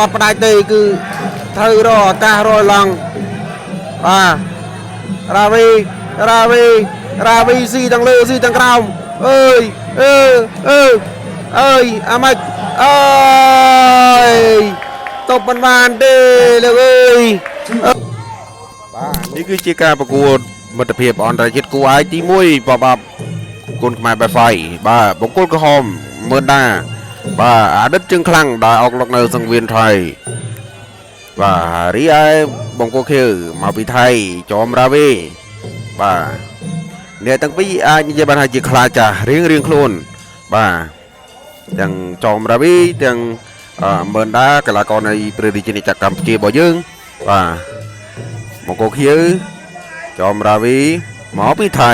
អត់ផ្ដាច់ទេគឺត្រូវរកឱកាសរកឡង់បាទរាវីរាវីរាវីស៊ីទាំងលើស៊ីទាំងក្រោមអើយអឺអឺអើយអាម៉េចអើយតបមិនបានទេលោកអើយបាទនេះគឺជាការប្រកួតមិត្តភាពអន្តរជាតិគូឯកទី1បបគុណខ្មែរបែហ្វៃបាទបង្គោលក្រហមមើនដាបាទអាដិតជើងខ្លាំងដែលអុកលុកនៅសង្វៀនថៃបាទរីឯបង្គោលខៀវមកពីថៃចอมរាវីបាទអ្នកទាំងពីរអាចនិយាយបានថាជាខ្លាចាស់រៀងរៀងខ្លួនបាទទាំងចอមរាវីទាំងមើនដាកីឡាករនៃព្រះរាជាណាចក្រកម្ពុជារបស់យើងបាទបង្គោលខៀវចอមរាវីមកពីថៃ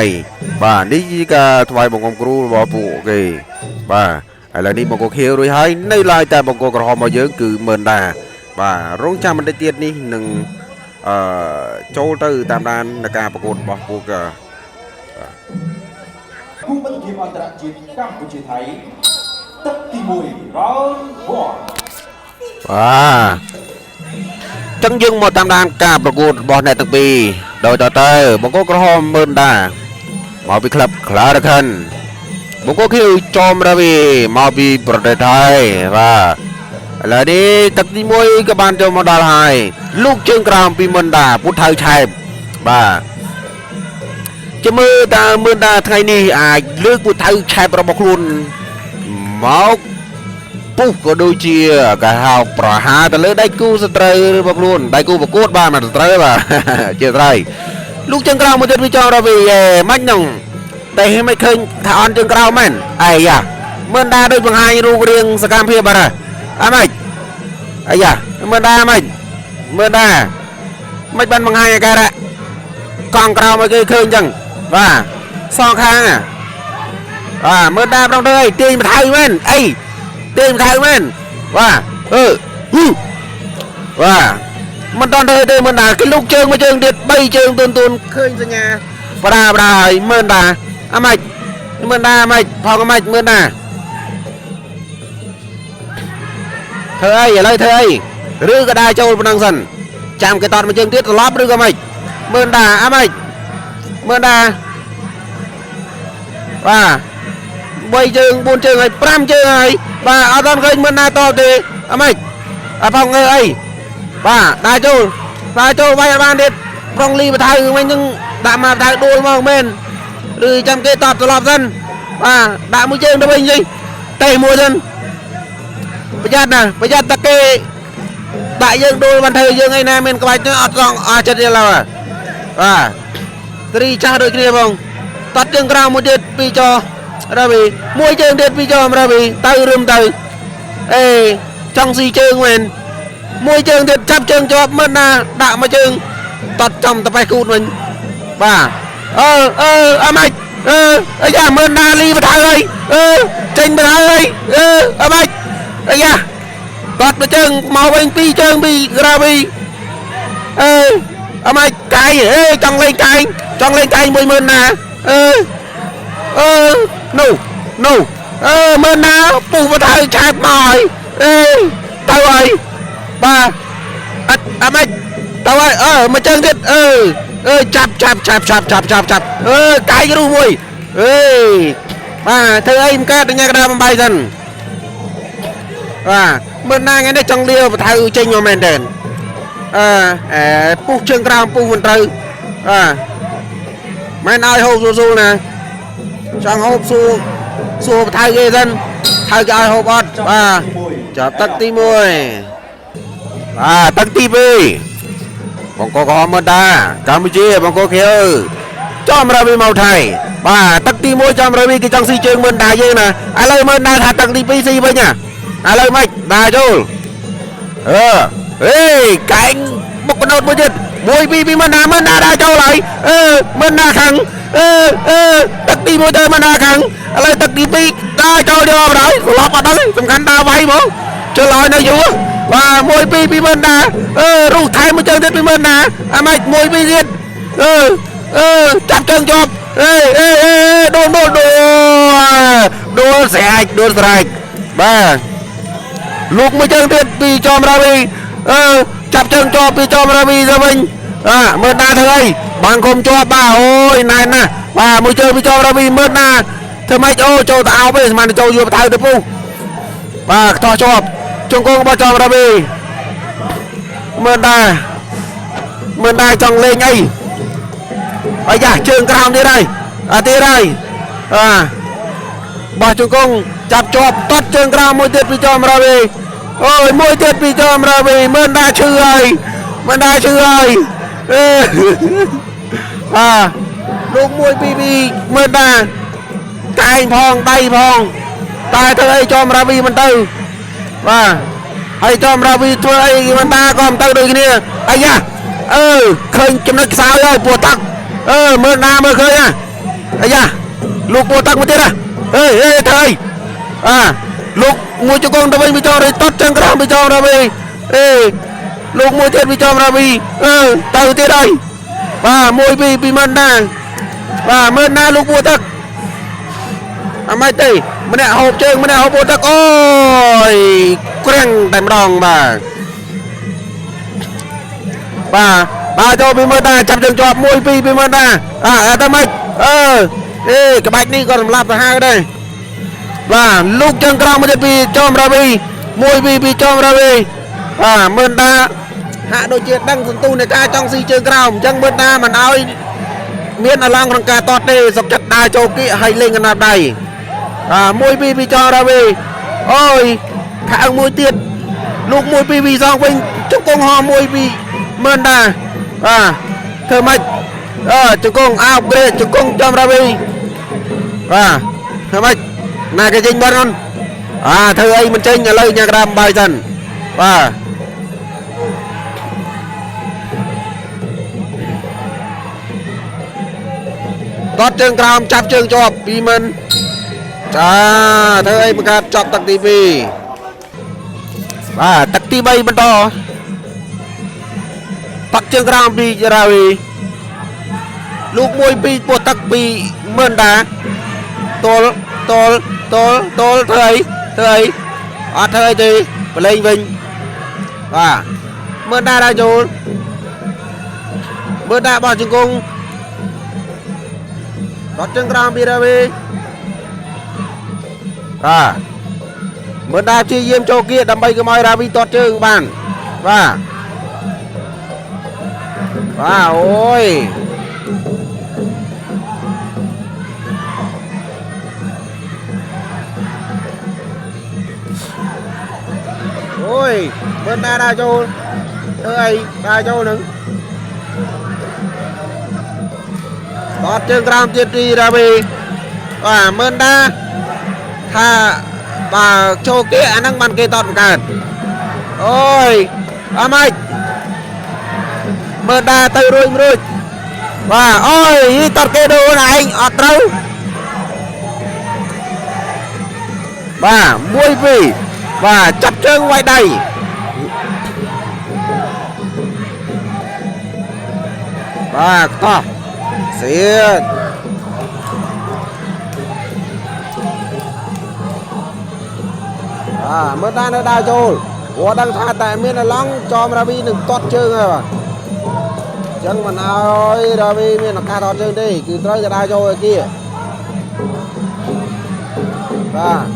បាទនេះជាការថ្វាយបង្គំគ្រូរបស់ពួកគេបាទឥឡូវនេះបង្គោលខៀវរួចហើយនៅឡើយតែបង្គោលក្រហមរបស់យើងគឺមើនដាបាទរងចាំបន្តិចទៀតនេះនឹងអឺចូលទៅតាមដានในការប្រកួតរបស់ពួក គូមិត្តភាពអន្តរជាតិកម្ពុជាថៃទឹកទី1 round 1 បាទចឹងយើងមកតាមដានការប្រកួតរបស់អ្នកទាំងពីរដោយតទៅបង្គោលក្រហមមើនដាមកពីក្លឹបក្លារខិនបង្គោលខៀវចอមរាវីមកពីប្រទេសថៃបាទឥឡូវនេះទឹកទី1ក៏បានចូលមកដល់ហើយលោកជើងក្រោមពីមើនដាពុទ្ធថៅឆែបបាទជាមើលតើមើនដាថ្ងៃនេះអាចលើកពុទ្ធថៅឆែបរបស់ខ្លួនមកពុះក៏ដូចជាគេហៅប្រហារទៅលើដៃគូសត្រូវរបស់ខ្លួនដៃគូប្រកួតបាទមិនសត្រូវបាទ ជាស្រ័យលោកជើងក្រោមមួយទៀតពីចងរវីអេម៉ាច់នោះតែមិនឃើញថាអន់ជើងក្រោមមែនអាយ៉ាមើលដាដូចបង្ហាញរូបរាងសកម្មភាពបាទអាម៉េចអាយ៉ាមើលដាម៉េចមើលដាមិនបានបង្ហាញអាការៈកង់ក្រោមឲ្យគេឃើញចឹងបាទសងខាងបាទមើលដាប្រងទៅអីទាញបន្ថៅមែនអីទាញបន្ថៅមែនបាទអឺហ៊ូបាទមិនតន់ទៅទេមើលដាគេលូកជើងមួយជើងទៀត3ជើងទួនទួនឃើញសញ្ញាបដាបដាហើយមើលដាអាម៉េចមើលដាអាម៉េចផងអាម៉េចមើលដាធ្វើអីឥឡូវធ្វើអីឬក៏ដើរចូលប៉ុណ្ណឹងសិនចាំគេតតមួយជើងទៀតត្រឡប់ឬក៏ម៉េចមើលដាអាម៉េចមើលដាបាទ3ជើង4ជើងហើយ5ជើងហើយបាទអត់ដល់ឃើញមើលណាតបទេអាម៉េចអាផងងើអីបាទដើរចូលដើរចូលវាយអត់បានទៀតប្រុងលីបថៅវិញនឹងដាក់មកបថៅដួលមកមែនឬចាំគេតបត្រឡប់សិនបាទដាក់មួយជើងទៅវិញវិញតេមួយសិនប្រយ័ត្នណាប្រយ័ត្នតែគេដាក់យើងដួលបានធ្វើយើងឯណាមានក្បាច់ទៅអត់ត្រង់អស់ចិត្តទេឡើយបាទត្រីចាស់ដូចគ្នាបងតតជើងក្រោមមួយទៀតពីរចរ៉ាវីមួយជើងទៀតពីរចរ៉ាវីទៅរឹមទៅអេចង់ស៊ីជើងមែនមួយជើងទៀតចាប់ជើងជាប់មើលណាដាក់មួយជើងតតចំតបេះគូតវិញបាទអឺអឺអាម៉េចអឺអាយ៉ាមើលណាលីបថៅហើយអឺចេញបថៅហើយអឺអាម៉េចអាយ៉ាតតមួយជើងមកវិញពីរជើងពីរ៉ាវីអឺអាម៉េចកាយអេចង់លេងកាយចង់លេងកាយមួយមើលណាអឺអឺនោះនោះអឺមើលណាពុះបថៅឆែបមកហើយអេទៅហើយបាទអត់អាម៉េចទៅហើយអឺមកជើងទៀតអឺអឺចាប់ចាប់ចាប់ចាប់ចាប់ចាប់ចាប់អឺកាយរុះមួយអេបាទធ្វើអីមិនកើតញ៉ាកដាបំបីសិនបាទមើលណាថ្ងៃនេះចង់លាបថៅចេញមកមែនទេអឺអែពុះជើងក្រោមពុះមិនត្រូវបាទមិនឲ្យហូបស៊ូស៊ូណាចង់ហូបស៊ូស៊ូបថៅគេសិនថៅគេឲ្យហូបអត់បាទចាប់ទឹកទី1បាទទឹកទី2បង្គោលក្រហមមើលតាកម្ពុជាបង្គោលខៀវចំរវីមកថៃបាទទឹកទី1ចំរវីគេចង់ស៊ីជើងមើលតាយើងណាឥឡូវមើលតាថាទឹកទី2ស៊ីវិញណាឥឡូវម៉េចដើរចូលអឺអេកែងបុកកណោតមួយទៀត1 2 2មើលណាមើលណាដើរចូលហើយអឺមើលណាខាងអឺអឺទឹកទី1ទៅមើលណាខាងឥឡូវទឹកទី2ដើរចូលយកបណ្ដោយត្រឡប់អត់ដឹងសំខាន់ដើរវាយហ្មងជិលឲ្យនៅយូរបាទ1 2 2មើលណាអឺរុះថែមមួយជើងទៀត2មើលណាអាម៉េច1 2ទៀតអឺអឺចាប់ជើងជាប់អេអេអេដួលដួលដួលដួលស្រែកដួលស្រែកបាទ លោកមួយជើងទៀតពីចំរាវីអឺចាប់ជើងជាប់ពីចំរាវីទៅវិញអាមើលណាធ្វើអីបាំងគុំជាប់បាទអូយណែនណាស់បាទមួយជើងពីចំរាវីមើលណាធ្វើម៉េចអូចូលទៅអោបទេស្មានចូលយកបថៅទៅពុះបាទខ្ទាស់ជាប់ជង្គង់របស់ចំរាវីមើលណាមើលណាចង់លេងអីអាយ៉ាជើងក្រោមទៀតហើយអាទៀតហើយអាបោះជង្គង់ចាប់ជាប់តត់ជើងក្រោមមួយទៀតពីចំរាវីអូយមួយទៀតពីចំរាវីមើលណាឈឺហើយមើលណាឈឺហើយអេបាទលោក1 2 2មើលណាកែងផងដៃផងតែធ្វើអីចំរាវីមិនទៅបាទហើយចំរាវីធ្វើអីមិនតាក៏មិនទៅដូចគ្នាអាយ៉ាអឺឃើញចំណុចខ្សោយហើយពោះទឹកអឺមើលណាមើលឃើញណាអាយ៉ាលោកពោះទឹកមួយទៀតណាអេអេធ្វើអីអាលោកមួយជង្គង់ទៅវិញពីចំរាវីតត់ជើងក្រោមពីចំរាវីអេលោកមួយទៀតពីចំរាវីអឺទៅទៀតហើយបាទ1 2ពីមិនណាបាទមើលណាលោកពោះទឹកអត់មិនទេម្នាក់ហូបជើងម្នាក់ហូបពោះទឹកអូយក្រាំងតែម្ដងបាទបាទបាទចូលពីមើលតាចាប់ជើងជាប់1 2ពីមើលតាអាទៅម៉េចអឺអេក្បាច់នេះក៏សម្លាប់ទៅហើយដែរបាទលោកជើងក្រោមមួយទៀតពីចំរាវី1 2ពីចំរាវីបាទមើលតាហាក់ដូចជាដឹងសន្ទុះនៃការចង់ស៊ីជើងក្រោមអញ្ចឹងមើលតាមិនអោយមានអាឡង់ក្នុងការតតទេសុកចិត្តដើរចូលគៀកហើយលេងកណ្ដាប់ដៃបាទ1 2ពីចំរាវីអូយខាងមួយទៀតលោក1 2 2សងវិញជង្គង់ហោ1 2មើលតាបាទធ្វើម៉េចអឺជង្គង់អោបក្រេជង្គង់ចំរាវីបាទធ្វើម៉េចណាគេចេញបាត់អូនអាធ្វើអីមិនចេញឥឡូវញ៉ាំក្តាមបាយសិនបាទតត់ជើងក្រោមចាប់ជើងជាប់2ម៉ឺនចាធ្វើអីបង្កើតចប់ទឹកទី2បាទទឹកទី3បន្តតត់ជើងក្រោមពីរាវីលោក1 2ពោះទឹក2ម៉ឺនតាទល់ទល់ទល់ទល់ធ្វើអីធ្វើអីអត់ធ្វើអីទេប្រឡែងវិញបាទមើលតាដល់ចូលមើលតាបោះជង្គង់តត់ជើងក្រោមពីរាវីបាទមើលតាព្យាយាមចូលគៀកដើម្បីកុំឲ្យរាវីតត់ជើងបានបាទបាទអូយអូយមើលតាដល់ចូលធ្វើអីដល់ចូលនឹងតត់ជើងក្រោមទៀតពីរាវីបាទមើលតាថាបើចូលគេអាហ្នឹងបានគេតត់បង្កើតអូយអត់ម៉េចមើលតាទៅរួចរួចបាទអូយតត់គេដូនឯងអត់ត្រូវបាទ1 2បាទចាប់ជើងវាយដៃបាទតោះសៀតបាទមើលតានៅដើរចូលព្រោះដឹងថាតែមានអាឡង់ចំរាវីនឹងទាត់ជើងហើយបាទអញ្ចឹងមិនអោយរាវីមានឱកាសទាត់ជើងទេគឺត្រូវតែដើរចូលឲ្យគេបាទ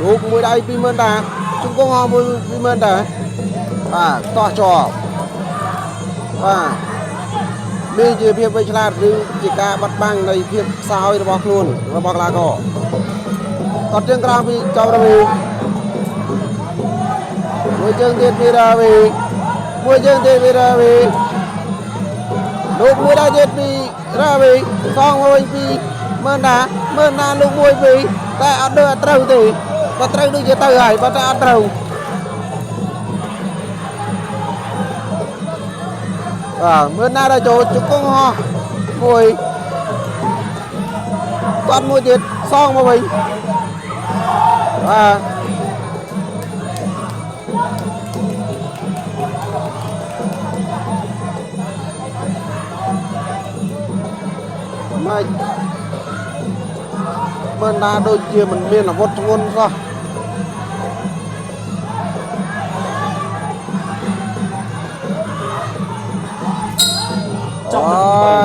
លោកមួយដៃ20000តាជង្គង់ហោមួយ20000តាបាទតោះជាប់បាទនេះជាភាពវៃឆ្លាតឬជាការបាត់បង់នៃភាពខ្សោយរបស់ខ្លួនរបស់កីឡាករតត់ជើងក្រោមពីចំរាវីមួយជើងទៀតពីរាវីមួយជើងទៀតពីរាវីលោកមួយដៃទៀតពីរាវីសងមកវិញពីមើលណាមើលណាលោក1 2តែអត់ដូចអត់ត្រូវទេបើត្រូវដូចជាទៅហើយបើតែអត់ត្រូវបាទមើលណាដល់ចូលជង្គង់ហោះមួយទាត់មួយទៀតសងមកវិញបាទម៉េចមើលណាដូចជាមិនមានអាវុធធ្ងន់សោះ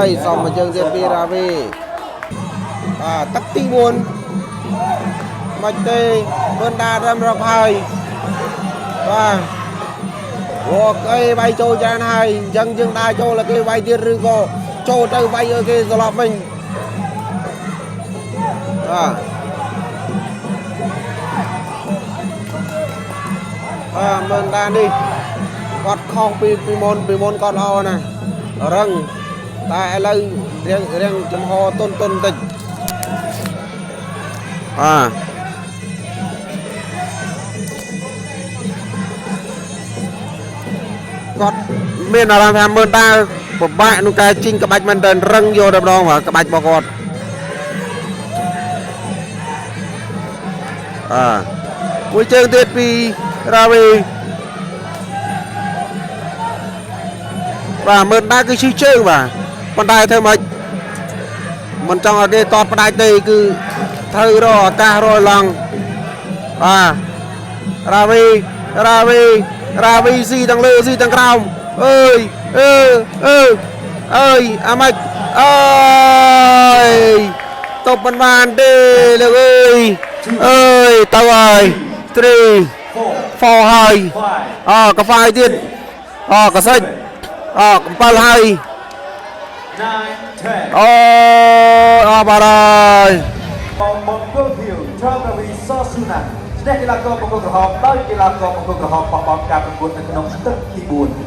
ហើយ សុំមួយជើងទៀតពីរ៉ាវី បាទ ទឹកទី4 មិនទេ មើនដារឹមរកហើយ បាទ វកអីវាយចូលច្រើនហើយ អញ្ចឹងយើងដើរចូលឲ្យគេវាយទៀត ឬក៏ចូលទៅវាយឲ្យគេត្រឡប់វិញ បាទ បាទ មើនដានេះគាត់ខុសពីពីមុន ពីមុនគាត់ល្អណាស់រឹង តែឥឡូវរៀងចំហតុនតុនបន្តិច បាទ គាត់មានអារម្មណ៍ថាមើលតាពិបាកក្នុងការជីងក្បាច់មែនតើ រឹងយកតែម្ដង បាទ ក្បាច់របស់គាត់ បាទ មួយជើងទៀតពីរ៉ាវី បាទ មើលតាគឺឈឺជើង បាទ ប៉ុន្តែធ្វើម៉េចមិនចង់ឲ្យគេតតផ្ដាច់ទេ គឺត្រូវរកឱកាសរកឡង់ បាទ រ៉ាវី រ៉ាវី រ៉ាវីស៊ីទាំងលើស៊ីទាំងក្រោម អើយ អឺអឺអើយ អាម៉េចអើយ តបមិនបានទេលោកអើយ អើយ ទៅហើយ 3 4ហើយ អកាហ្វាយទៀត អកសិច អ7ហើយ អូអ បាទហើយ បងមង្គលភៀវចောរវីសស៊ូណានឈ្នះកីឡាករបង្គោលក្រហម ដោយកីឡាករបង្គោលក្រហមបោះបង់ការប្រកួតនៅក្នុងទឹកទី4។